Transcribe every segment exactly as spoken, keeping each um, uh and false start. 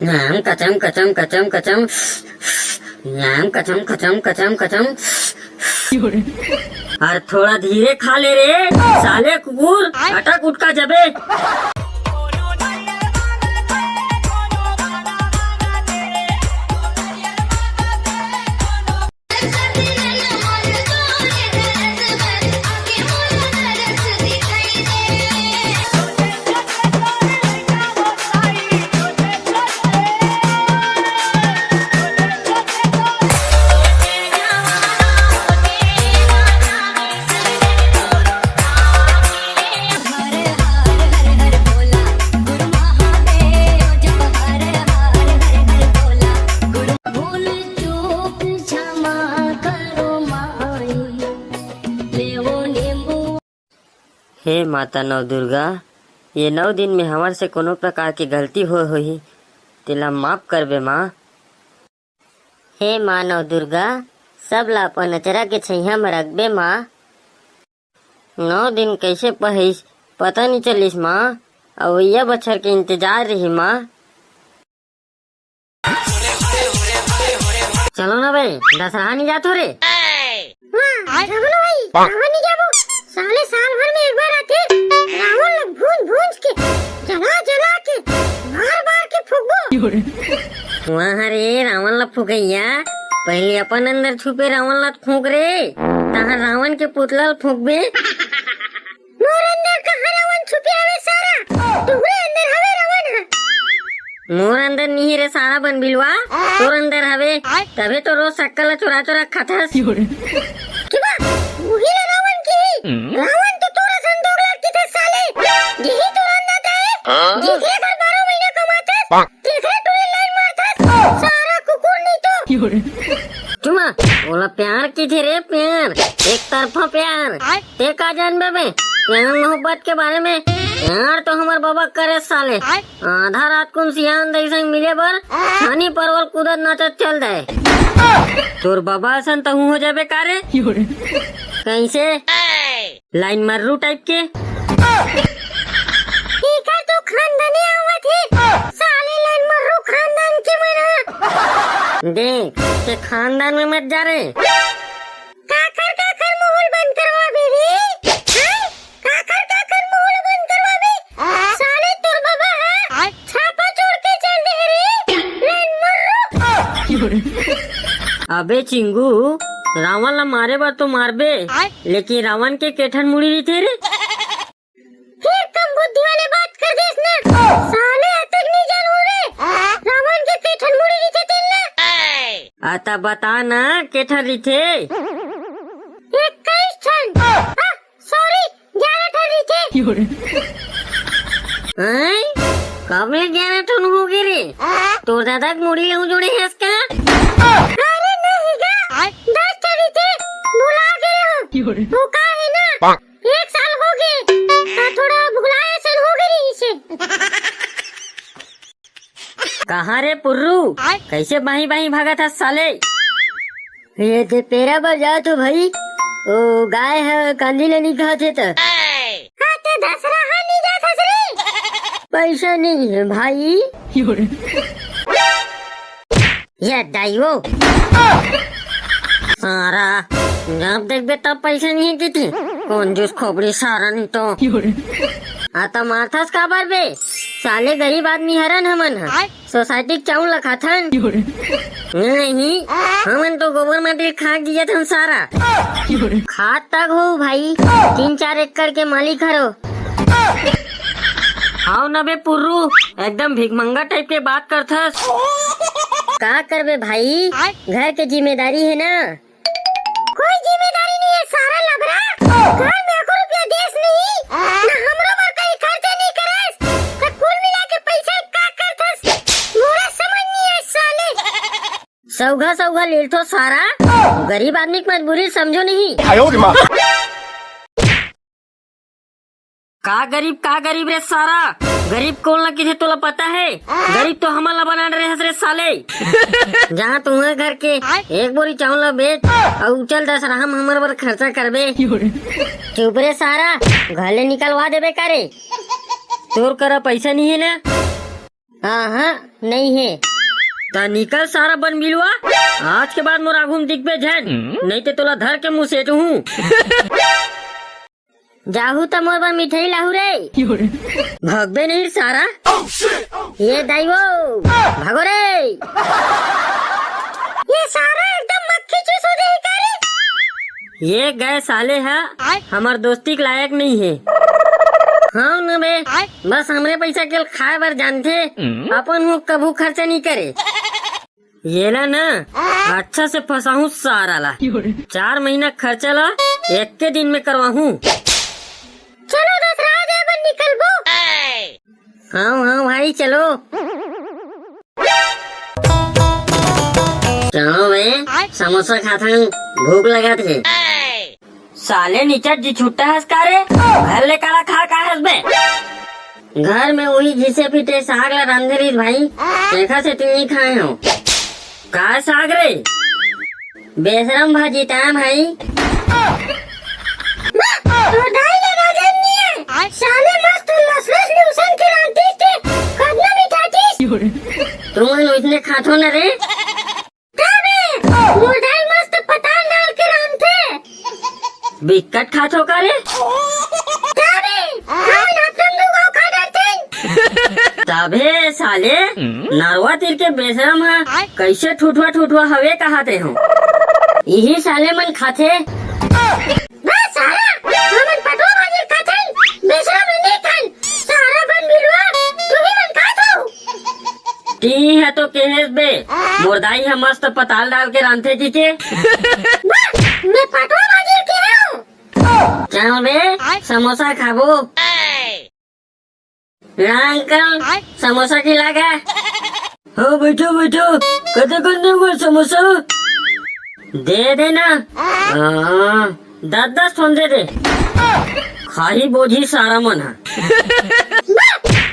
न्याम कचम कचम कचम कचम। न्याम कचम कचम कचम कचम। अरे थोड़ा धीरे खा ले रे साले कुकुर, अटक उटका जबे। हे माता नवदुर्गा, ये नौ दिन में हमर से कोनो प्रकार के गलती होय होही, तेला माफ करबे माँ। हे माँ नवदुर्गा, सब ला अपन अचरा के छैया म रखबे माँ। नौ दिन कइसे पहिस, पता नइ चलिस माँ, अवइया बछर के इंतजार रही माँ। चलो ना बे, दसरहा नइ जाथो रे। वाह, जाबो ना भाई, काबर नइ जाबो? साले साल भर में एक बार आथे, रावण ला भूंज भूंज के, जला जला के, बार बार के फूकबो। वाह रे, रावण ला फूकइया, पहले अपन अंदर छुपे रावण ला फूंक रे, तहां रावण के पुतला ला फूंकबे। मोर अंदर कहाँ रावण छुपे हवे सारा? तोहरे अंदर हवे रावण ह। मोर अंदर नहीं रे सारा बन बिलवा, तोर अंदर हवे, तभे तो रोज सक्कर ला चुरा चुरा खाथस। कि बा, उही ला रावण की ही। रावण तो तोरा सन दोगला की थे साले। यही तो रांधा है। जेकरे घर बारह महीना कमाथस, तेकरे टूरी लाइन मारथस। सारा कुकुर नहीं तो। चुमा, ओला प्यार की थे रे प्यार, एक तरफा प्यार। ते का जानबे बे, प्यार मोहब्बत के बारे में? प्यार तो हमर बाबा करे साले। आधा रात कुन सियान दई संग मिले बर छानी परवल कूदत नाचत चल दे। तोर बाबा असन तहूं हो जाबे का रे? कइसे? लाइन मर्रू टाइप के। एकर तो खानदाने आवत हे, साले लाइन मर्रू खानदान के मन ह। देख, ते खानदान में मत जा रे। काखर काखर मुंह ल बंद करवाबे रे? हैं? काखर काखर मुंह ल बंद करवाबे? साले तोर बाबा ह छापा छोड़ के चल दे रे। लाइन मर्रू। अबे चिंगू, रावण ला मारे बर तो मारबे, लेकिन रावण के केठन मुड़ी रहिथे रे। फिर कम बुद्धि वाले बात कर देस ना। साले अतेक नहीं जानू रे। रावण के केठन मुड़ी रहिथे तेन ला। आता बता ना, केठन रहिथे? इक्कीस ठन। आ, सॉरी, ग्यारह ठन रहिथे। हैं? कब ले ग्यारह ठन हो गे रे? तोर दादा के मुड़ी ले उजोड़े हस का? अरे नहीं गा, दस ठन रहिथे, भुला गे हो। वो का है ना, एक साल हो गे, त थोड़ा भुलाए सन हो गे रहिसे। कहाँ रे पुर्रू? कइसे बाहीं बाहीं भागत हस साले? ये दे पेरा बर जात हो भाई, ओ गाय ह कांदी ले नइ खात हे त। हाँ, त दसरहा नइ जात हस रे? पइसा नइ हे भाई। ये दाई वो। सारा, जब देखबे तब पइसा नइ हे किथे। कंजूस खोपड़ी सारा नहीं तो। आ त मारथस काबर बे? साले गरीब आदमी हरन हमन ह। सोसाइटी के चाउर ला खाथन। नहीं, हमन तो गोबर माटी खा जियत हन सारा। खात तक हो भाई, तीन चार एकड़ के मालिक हरो। हाव न बे पुर्रू, एकदम भिखमंगा टाइप के बात करथस। का करबे भाई, घर के जिम्मेदारी हे ना। कोई जिम्मेदारी नहीं है सारा लबरा। घर में एको रुपया देस नहीं, ना हमरो बर कहीं खर्चा नहीं करस। त कुल मिला के पैसा का करथस, मोला समझ नहीं आए साले। सौघा सौघा लेलथो सारा, गरीब आदमी के मजबूरी समझो नहीं। का गरीब, का गरीब रे सारा? गरीब कोन ला किथे तोला पता हे? गरीब तो हमन ला बना रहे हस रे साले। जहाँ तुम्हर घर के एक बोरी चावल ला बेच अउ चल दसरहा म हमर बर खर्चा करबे। चुप रे सारा, घर ले निकलवा देबे का रे? तोर करा पैसा नहीं है ना? हाँ हाँ, नहीं है। त निकल सारा बन बिलुआ, आज के बाद मोर आघू म दिखबे झन, नहीं ते तोला धर के मुसेटहूँ। जाहू त मोर बर मिठाई लाहू रे। भगबे नहीं सारा। ये दाई वो, भागो रे। ये सारा एकदम मक्खी चूस हो जाही का रे? ये गए साले ह, हमर दोस्ती के लायक नहीं है। हाँ न बे, बस हमरे पैसा के खाए बर जानथे, अपन हूँ कभू खर्चा नहीं करे। येला ना अच्छा से फंसाहूँ सारा ला। चार महीना खर्चा ला एके दिन में करवाहूँ। चलो दस राज है बन निकलबो। हाँ हाँ भाई चलो। चलो बे, समोसा खाथन, भूख लगत हे। साले निचट जी छुट्टा हस का रे? घर ले काला खा का हस बे? घर में उही घिसे पिटे साग ला रांधे रहिस भाई, तेखर सेती नइ खाए हंव। का साग रे? बेसरम भाजी ता भाई। तोर दाई ले रांधे नइ आय। साले मस्त लसलस लूसन के रांधतिस ते कतना मिठातिस। तुमन ओइसने खाथो न रे? तबे, मोर दाई मस्त पताल डाल के रांधथे। बिकट खाथो का रे? तबे, हमन अपन दू गाँव खा डरथन। तबे साले, नरवा तीर के बेसरम ह, कइसे ठुठवा ठुठवा हवे कहत रेहो। इही साले मन खाथे। बस साला, हमन पटवा भाजी खाथन, बेसरम नइ खान। सारा बन बिलुआ, तुही मन खाथो। ती ह तो केहेस बे, मोर दाई ह मस्त पताल डाल के रांधथे जी के। वाह, मैं पटवा भाजी के हूँ। चल बे, समोसा खाबो। ना अंकल, समोसा खिला गा। हाँ बैठो बैठो, कते कन देहूँ समोसा? दे दे ना। हाँ, दस दस ठोन दे दे। खाही बोझी सारा मन ह।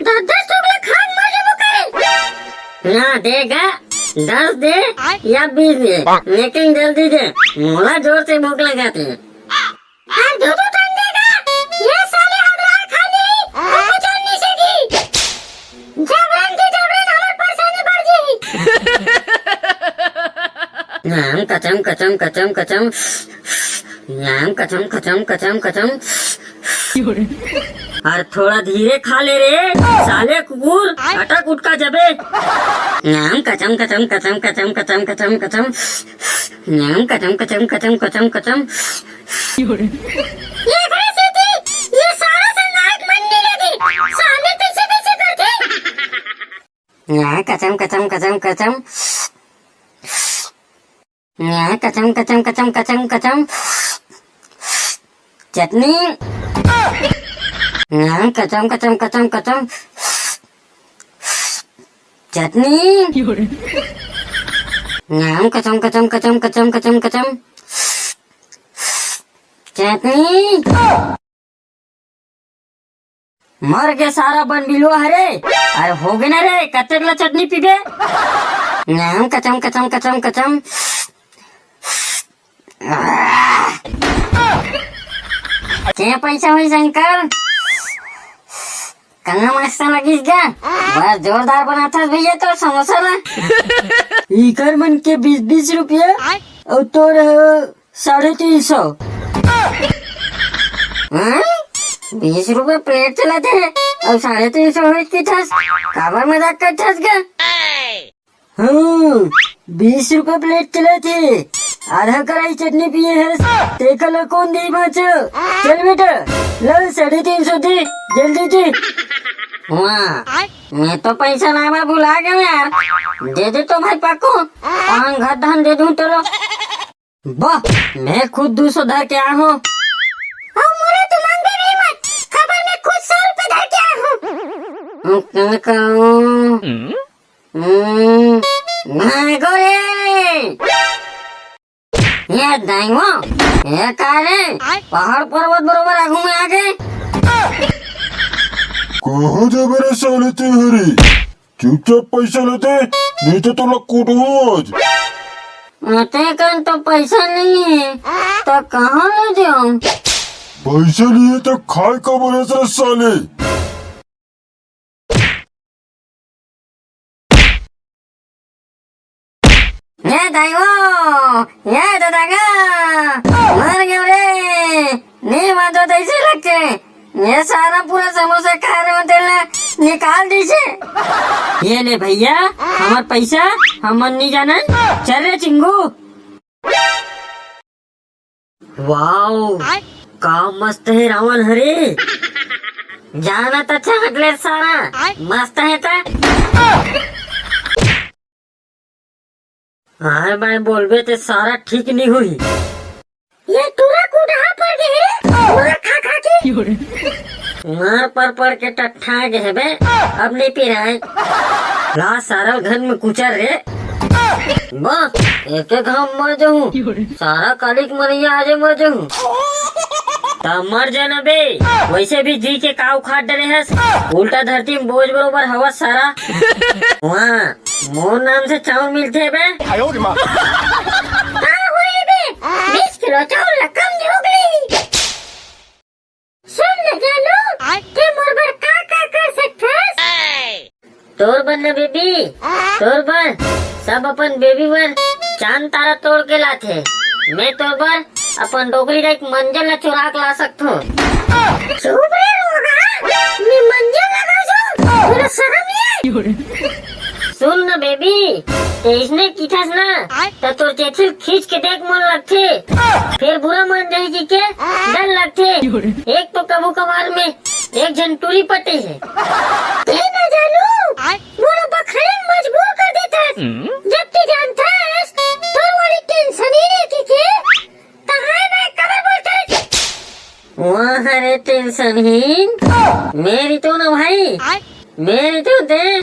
दस दस ठोक ले खा के मर जाबो करे। ना देगा, दस दे या बीस दे, लेकिन जल्दी दे, मोला जोर से भूख लगत हे। अउ दू दू ठन देगा, ये साले हगरा खा ले, अब कुछ नहीं सकी। जबरन के जबरन हमर परेशानी बढ़ जाही। नाम कचम कचम कचम कचम। नाम कचम कचम कचम कचम। अरे थोड़ा धीरे खा ले रे, साले कुकुर, अटक उटका जबे। नाम कचम कचम कचम कचम कचम कचम कचम। नाम कचम कचम कचम कचम कचम। ये घरे से थी, ये सारा संग आंख मन नहीं लगे। साले कैसे कैसे करथे? यहाँ कचम कचम कचम कचम। यहाँ कचम कचम कचम कचम कचम। चटनी। यहाँ कचम कचम कचम कचम। चटनी। यहाँ कचम कचम कचम कचम कचम कचम। चटनी। मर गे सारा बन बिलुआ हरे। अरे हो गे ना रे, कतेक ला चटनी पीबे? नाम कचम कचम कचम कचम। के पैसा होइस अंकल? कहाँ मस्त लगिस गा? बड़ा जोरदार बनाथस भैया तोर समोसा ला। इकर मन के बीस बीस रुपया अउ तोर ह साढ़े तीन सौ। हाँ? बीस रुपया प्लेट चलत हे अउ साढ़े तीन सौ होइस किथस, काबर मजाक करथस गा? हाँ, बीस रुपया प्लेट चलत हे, आधा कढ़ाई चटनी पिए हस, तेकर ला कोन दे बाँचो? चल बेटा, ला साढ़े तीन सौ दे, जल्दी दे। वाह, मैं तो पैसा लाना भुला गया यार। दे दे तो भाई पक्कू, पाँच घर धन दे दूँ चलो। वाह, मैं खुद दो सौ धर के आया हूँ। अउ मोला तो मांगबे नहीं मत, काबर मैं खुद सौ रुपए धर के आया हूँ। हम्म, क्या करूँ? हम्म, भागो रे। ये दाइमो, ये का रे? पहाड़ पर्वत बरोबर आगू में आ गए। कहाँ जाबे रे साले ते हरी? चुपचाप पैसा लेते, नहीं तो तोला कूटहूँ आज। अते कन तो पैसा नहीं है, तो कहाँ ले जाऊँ? पैसा नहीं है तो खाए का बरस रे साले। ये दाई वो, ये दादा गा, मर गयो रे। नहीं मातो तो ऐसे लगते। ये सारा पूरा समोसा खा रहे हो, तेल निकाल दीजिए। ये ले भैया, हमार पैसा, हमन नहीं जाना। चल रे चिंगू। वाओ, का मस्त है रावण हरे। जाना त चाहत ले सारा, मस्त है त। आए बाय बोलबे ते सारा ठीक नहीं हुई। ये टूरा कुडहा पर गे रे, मार खा खा के। मार पर पड़ के टट्ठा गे हेबे, अब नहीं पिराए। ला सारा घर में कुचर रे। बस, एक एक हम मर जाऊं। सारा कालिक मनैया आजे मर जाऊं। त मर जाना बे, वैसे भी जी के का उखाड़ डरे हस, उल्टा धरती में बोझ बरोबर हवस सारा। वहाँ मोर नाम से चाउर मिलथे बे। का होए बे? बीस किलो चाउर ला कम नहीं हो गई। सुन न जानू, ते मोर बर का का कर सकथस? तोर बर न बेबी, तोर बर सब अपन बेबी बर चांद तारा तोड़ के लाथे। मैं तोर बर अपन डोकरी का एक मंजन ला चुरा के ला सकथों। चुप रे रोगा, मैं मंजन लगा जो, तोला शरम नहीं आए? सुन न बेबी, ते इसने किथस ना, त तोर चेथिल खींच के देख मन लगथे, फिर बुरा मन जाही जी के डर लगथे। एक तो कभू कभार में एक झन टूरी पटे हे। ते न जानू, मोला बखाने में मजबूर कर देथस। जब ते जानथस, तोर वाली टेंशन ही नहीं की के, तहां मैं कबर बोलथस। वाह रे टेंशन ही, मेरी तो ना भाई, मेरी तो दे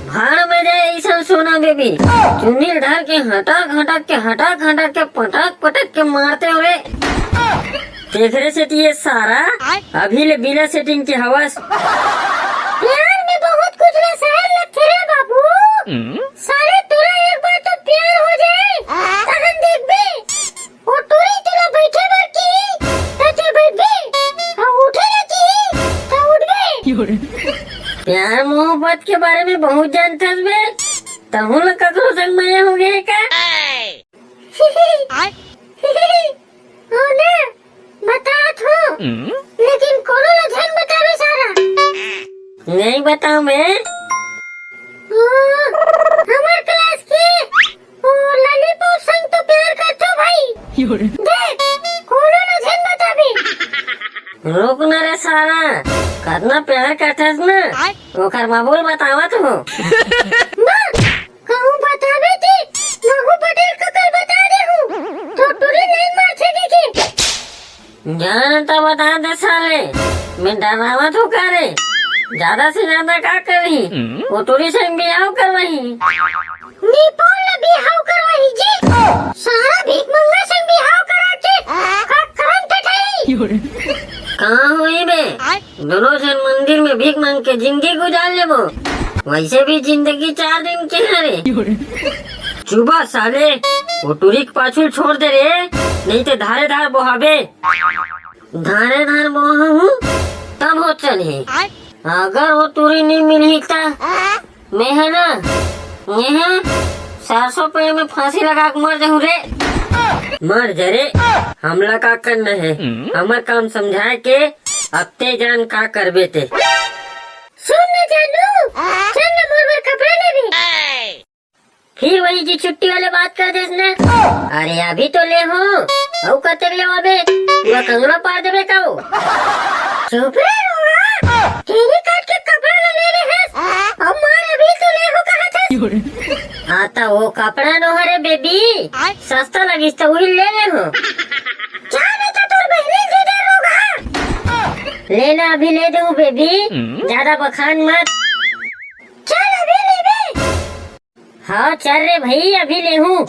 भाड़ में जाए ऐसा सोना बेबी। चुन्नी धर के हटक हटक के, हटक हटक के, पटक पटक के मारते हो रे। तेखरे सेती ये सारा अभी ले बिना सेटिंग के हवस। प्यार में बहुत कुछ ला सहन लगथे रे बाबू। साले तोला एक बार तो प्यार हो जाए, तहन देखबे। ओ टूरी तोला बैठे बर की, त ते बैठबे, अउ उठे ला की, त उठबे। प्यार मोहब्बत के बारे में बहुत जानथस बे, तहूं ला ककरो संग मया हो गए का? हो ना, बतात हो, लेकिन कोनो ला झन बतावे सारा। नहीं बताऊं मैं। ओ, हमर क्लास के ओ लॉलीपॉप संग तो प्यार करथो भाई। देख, कोनो ला झन बताबे। रुक न रे सारा, कतना प्यार करथस ना, ओकर मामूल बतावत हो। कहूं बताबे ते, महू पटेल ककल बता दे हूं, तो टूरी नहीं मार छेदी के। जान त बता दे साले, मैं डरावत हूं का रे? ज्यादा से ज्यादा का करही? वो टूरी संग बिहाव करवाही। निपोल ले बिहाव करवाही जी। सारा भीख मंगा संग बिहाव करा के का करम ठठाई? का होई बे? दोनों झन मंदिर में भीख मांग के जिंदगी गुजार लेबो। वैसे भी जिंदगी चार दिन के हरे। चुबा साले, वो टूरी के पाछू छोड़ दे रे, नहीं ते धारे धार बोहाबे। धारे धार बोहा हूँ, तब हो चलही। अगर वो टूरी नहीं मिलही त मैं है ना, मैं है सरसों पेड़ में फांसी लगा के मर जाऊं रे। मर जा रे, हमला का करना है? हमर काम समझाए के, अब ते जान का करबे ते। सुन न जानू, चल न मोर बर कपड़ा लेबे। फिर वही जी छुट्टी वाले बात कर देस ना। अरे अभी तो ले हो, अउ कतेक लेवाबे? पूरा कंगना पार देबे का हो? चुप रे रोड़ा, तेरी काट के कपड़ा ला ले रहे हैं, अब मार अभी तो ले हो कहा था। हाँ तो वो कपड़ा नो हरे बेबी, सस्ता लगिस तो वही ले ले हो। क्या नहीं तो तोर बहनी दे दे रोड़ा। लेना अभी ले दे बेबी, ज्यादा बखान मत। चल अभी लेबे। हाँ चल रे भाई, अभी लेहूं।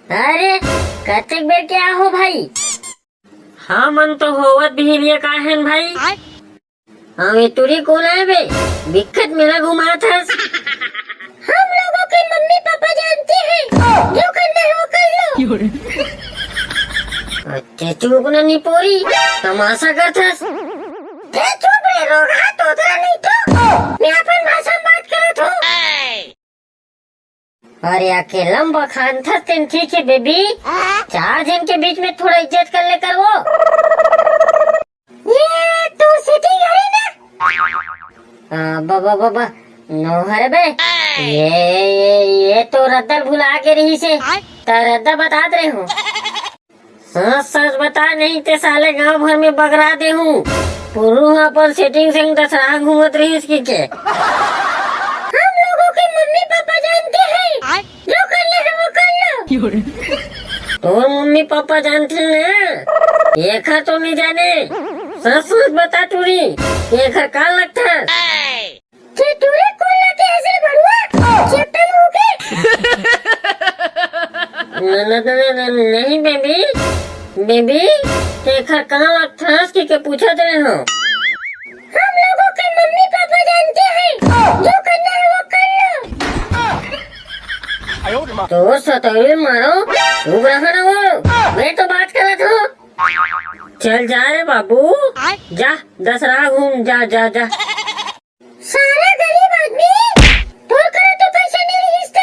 अरे, कतेक बेर के आहो भाई? हमन तो होवत बिहनिया का हन भाई। अबे टूरी कोन आय बे? बिकट मेला घुमात हस। हम लोगों के मम्मी पापा जानते हैं, जो करना है वो कर लो। ते चुप न निपोरी, तमाशा करत हस। ते चुप रे रोगहा, तोतरा नहीं तो। मैं अपन भाषा में बात करत हूँ। अरे अकेला म बखानथस तेन ठीक हे बेबी, चार झन के बीच में थोड़ा इज्जत कर ले कर वो। ये तो सेटिंग हरे ना? आ, बा, बा, बा, बा, नो हरे बे। ये, ये, ये तो रद्दा ल भुला के रहिस हे। त रद्दा बतात रहे हूँ। सच सच बता, नहीं ते साले गांव भर में बगरा दे हूँ। पुरू ह अपन सेटिंग संग दसराहा घूमत रहिस कि के। हम लोगों के मम्मी पापा जानते हैं, जो करना है वो कर लो। तोर मम्मी पापा जानथे ना, एखर तो नहीं जाने। सच सच बता टूरी, एखर का लगथस? के टूरी कोन लगथे हस रे भड़ुआ? चेपटा मुंह के। न, न, न, न, न, नहीं बेबी, बेबी, एखर का लगथस कि के पूछत रहे हो? हम लोगों के मम्मी पापा जानते हैं, जो करना है वो कर लो। तो सतोरी मारो, चुप रहो ना वो, मैं तो बात करत हूँ। चल जा रे बाबू, जा दसराहा घूम, जा, जा, जा। साला गरीब आदमी, तोर करा तो पैसा नहीं रहिस त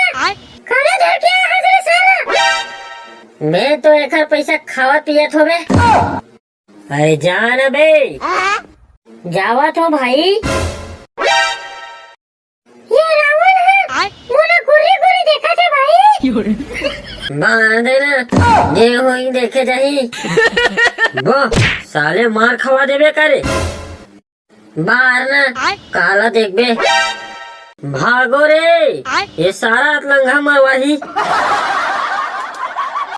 काला धर के आए हस रे साला। मैं तो एखर पैसा खावत पियत होबे। अरे जा ना बे। जावत हो भाई। ये रावण है, मोला गोरे गोरे देखत हे भाई। बांध देना, जे होई देखे जाही। बा, साले मार खवा देबे करे। बाहर ना, काला देखबे। भागो रे, ये सारा अतलंगा मरवाही।